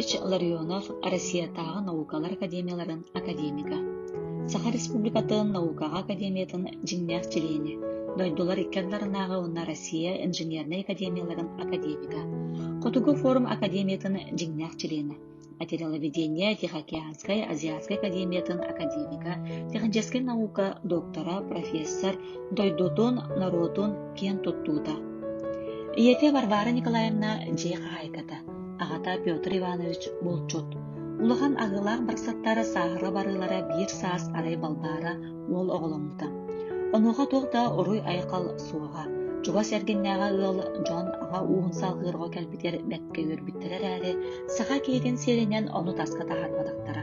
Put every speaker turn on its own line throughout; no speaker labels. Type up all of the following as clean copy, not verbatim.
Владимирович Ларионов Россиятааҕы наукалар академияларын академига, Саха Республикатын наукаҕа академиятын дьиҥнээх чилиэнэ, дойдулар икки ардыларынааҕы уонна Россия инженернэй академияларын академига, Хотугу форум академиятын дьиҥнээх чилиэнэ, материаловедение Тихоокеанскай Азиатскай академиятын академига, техническэй наука доктора, профессор, дойдутун, норуотун киэн туттуута. Ийэтэ Варвара Николаевна дьиэ хаһаайката, аҕата Петр Иванович булчут. Улахан аһыылаах барсаттара сааһыра барыылара биир саас арай Балбаара уол оҕоломмута. Онуоха туох да уруй-айхал суоҕа. Чугас эргиннээҕи ыал дьон аҕа ууһун салҕыыр оҕо кэлбитигэр бэрткэ үөрбүттэрэ эрээри, саха киһитин сиэринэн ону таска таһаарбатахтара.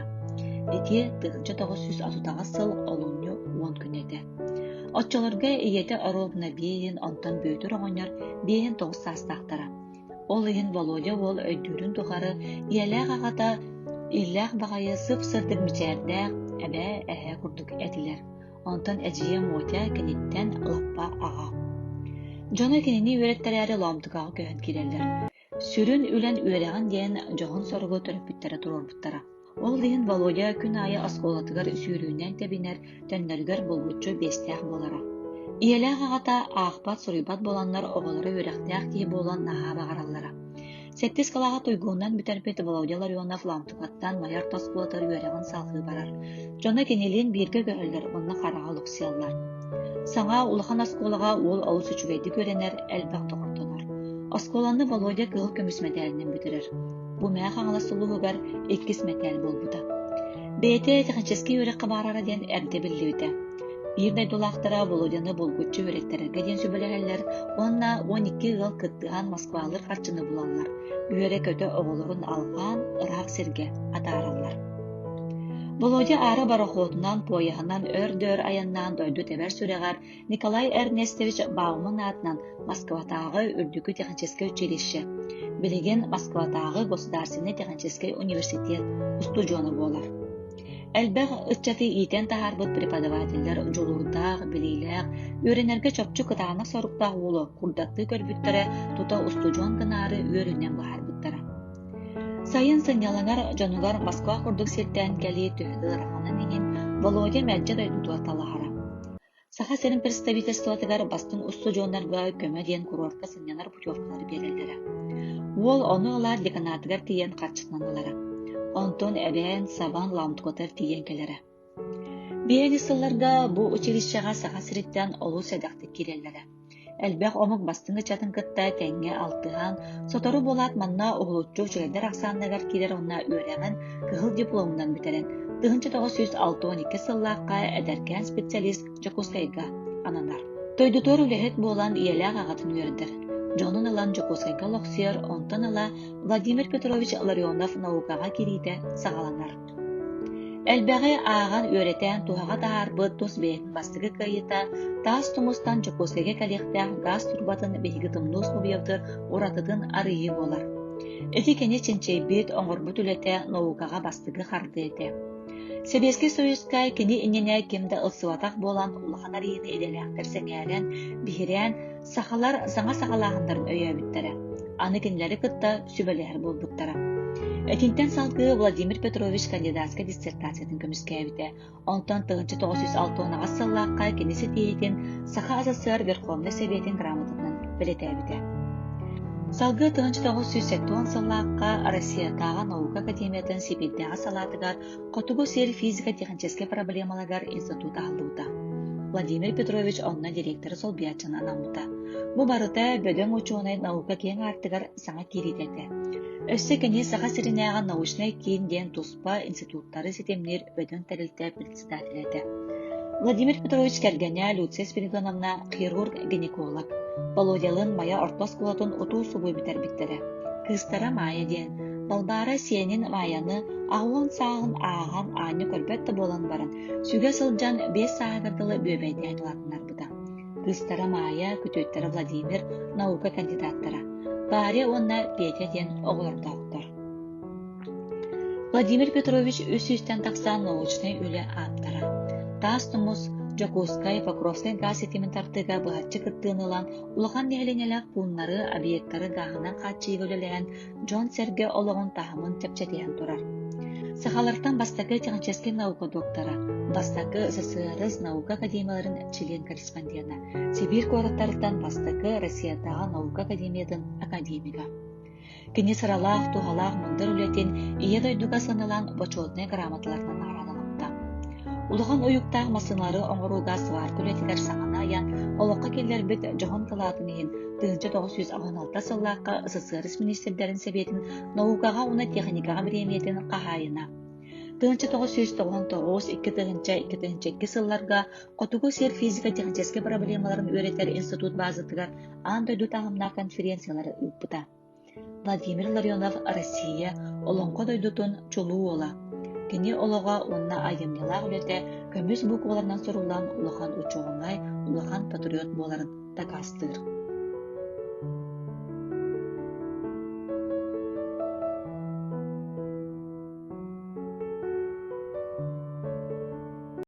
Ити 1938 сыл олунньу 10 күнэ этэ. Оччолорго ийэтэ оруобуна биэһин, онтон Бүөтүр оҕонньор биэһин тоҕус саастаахтара. Ол иһин Володя уол өйдүүрүн тухары ийэлээх аҕата иллээх баҕайы сып-сырдык мичээрдээх эбээ, эһээ курдук этилэр. Онтон эдьиийэ Мотя киниттэн лаппа аҕа. Дьоно кинини үөрэттэрээри Лоомтукаҕа көһөн киирэллэр. Сүрүн үлэн үөрэҕин диэн дьоһун соругу төрөппүттэрэ туруорбуттара. Ол иһин Володя күн аайы оскуолатыгар сүүрүүнэн тэбинэр, төннөрүгэр булгуччу биэстээх буолара. Ийэлээх аҕата аахпат-суруйбат буоланнар оҕолоро үөрэхтээх киһи буолуон наһаа баҕараллара. Сэттис кылааһы туйгунан бүтэрбит Володя Ларионов Лаамтыкаттан Майа орто оскуолатыгар үөрэҕин салҕыы барар. Дьоно кинилиин бииргэ көһөллөр уонна хараҕа олохсуйаллар. Саҥа улахан оскуолаҕа уол олус үчүгэйдик үөрэнэр, элбэх доҕордонор. Оскуоланы Володя кыһыл көмүс мэтээлинэн бүтэрэр. Бу Мэҥэ Хаҥалас улууһугар иккис мэтээл буолбута. Бэйэтэ техническэй үөрэххэ баарара диэн эрдэ биллибитэ. Биир дойдулаахтара Володяны булгуччу үөрэттэрэргэ диэн сүбэлэһэллэр уонна 12 ыал кыттыһан Москвалыыр харчыны булаллар, үөрэ-көтө оҕолорун алҕаан ыраах сиргэ атаараллар. Володя аара борохуотунан, пуойаһынан өр да өр айаннаан дойду тэбэр сүрэҕэр Николай Эрнестович Бауман аатынан Москватааҕы үрдүкү техническэй училище, билигин Москватааҕы государственнай техническэй университет устудьуона буолар. Элбэх ыччаты иитэн таһаарбыт преподавателлэр дьулуурдаах, билиилээх, үөрэнэргэ чопчу кытаанах соруктаах уолу курдаттыы көрбүттэрэ, тута устудьуон гынаары үөрүүнэн быһаарбыттара. Сайын сынньалаҥар дьонугар Москва курдук сиртэн кэлии төһө да ыараханын иһин, Володя мэлдьи дойдутугар талаһара. Саха сирин представительствотыгар бастыҥ устудьуоннарга көмө диэн курортка сынньанар путевкалары биэрэллэрэ. Уол ону ылаат деканатыгар тиийэн харчытынан ылара. Онтон эбээн, сабан Лаамтукатыгар тиийэн кэлэрэ. Биэни сылларга бу училищеҕа Саха сириттэн олус сэдэхтик киирэллэрэ. Элбэх омук бастыҥ ыччатын кытта тэҥҥэ алтыһан, сотору буолаат манна уһулуччу үчүгэйдэр ахсааннарыгар киирэр уонна үөрэҕин кыһыл дипломунан бүтэрэн, 1962 сыллаахха эдэркээн специалист Дьокуускайга ананар. Дойдутугар үлэһит буолан ийэлээх аҕатын үөрдэр. Дьонун ылан Дьокуускайга олохсуйар, онтон ыла Владимир Петрович Ларионов наукаҕа киириитэ саҕаланар. Элбэҕи ааҕан, үөрэтэн, туһаҕа таһаарбыт тус бэйэтин бастакы кыайыыта таас тумустан Дьокуускайга кэлиэхтээх гаас турбатын биһиги тымныы условиябытыгар уратытын арыйыы буолар. Ити кини чинчийбит, оҥорбут үлэтэ наукаҕа бастакы хардыы этэ. Сэбиэскэй Союзка кини иннинэ ким да ылсыбатах буолан улахан арыйыыны идэлээхтэр сэҥээрэн, биһирээн, сахалар саҥа саҕалааһыннарын өйөөбүттэрэ, аны кинилэри кытта сүбэлэһэр буолбуттара. Итинтэн салгыы Владимир Петрович кандидатскай диссертациятын көмүскээбитэ. Онтон 1968 сыллаахха кини ситиһиитин Саха СССР Верховнай Сэбиэтин грамотатынан бэлиэтээбитэ. Салгыы 1970 сыллаахха Россиятааҕы наука академиятын Сибиирдээҕи салаатыгар Хотугу сир физико-техническэй проблемаларыгар институт аһыллыбыта. Владимир Петрович онно директоры солбуйааччынан анаммыта. Бу барыта бөдөҥ учуонай наука киэҥ аартыгар саҥа киириитэ этэ. Өссө кини Саха сиринээҕи научнай киин диэн туспа институттары ситимниир бөдөҥ тэрилтэ председателэ этэ. Владимир Петрович кэргэнэ Люция Спиридоновна хирург-гинеколог. Володялыын Майа орто оскуолатын утуу-субуу бүтэрбиттэрэ. Кыыстара Маайа диэн Балбаара сиэнин Маайаны 80 сааһын ааһан аанньа көрбөт да буолан баран, сүгэ сылдьан биэс сааһыгар дылы бүөбэйдээн улаатыннарбыта. Кыыстара Маайа, күтүөттэрэ Владимир наука кандидаттара, Варя уонна Петя диэн оҕолордоохтор. Владимир Петрович үс сүүстэн тахса научнай үлэ ааптара. Таас тумус, Дьокуускай, Покровскай гаас ситимин тардыыга быһаччы кыттыыны ылан, улахан нэһилиэнньэлээх пууннары, объектары гааһынан хааччыйыыга үлэлэһэн, дьон-сэргэ олоҕун таһымын чэпчэтиһэн турар. Сахалартан бастакы техническэй наука доктора, бастакы СССР наука академияларын член-корреспондена, Сибиир куораттарыттан бастакы Россиятааҕы наука академиятын академига. Кини сыралаах, туһалаах мындыр үлэтин Ийэ дойдуга сыаналаан бочуотунай грамоталарынан наҕараадаламмыта. Улахан уйуктаах массыыналары оҥорууга сварка үлэтигэр саҥаны айан, олоххо киллэрбит дьоһун кылаатын иһин 1986 сыллаахха СССР миниистирдэрин Сэбиэтин наукаҕа уонна техникаҕа бириэмийэтин хаһаайына. 1999 2002 сылларга Хотугу сир физико-техническэй проблемаларын үөрэтэр институт базатыгар аан дойду таһымнаах конференциялары ыыппыта. Владимир Ларионов Россия Олоҥхо дойдутун чулуу уола. Кини олоҕо уонна айымньылаах үлэтэ көмүс букваларынан суруллан улахан учуонай, улахан патриот буоларын дакаастыыр.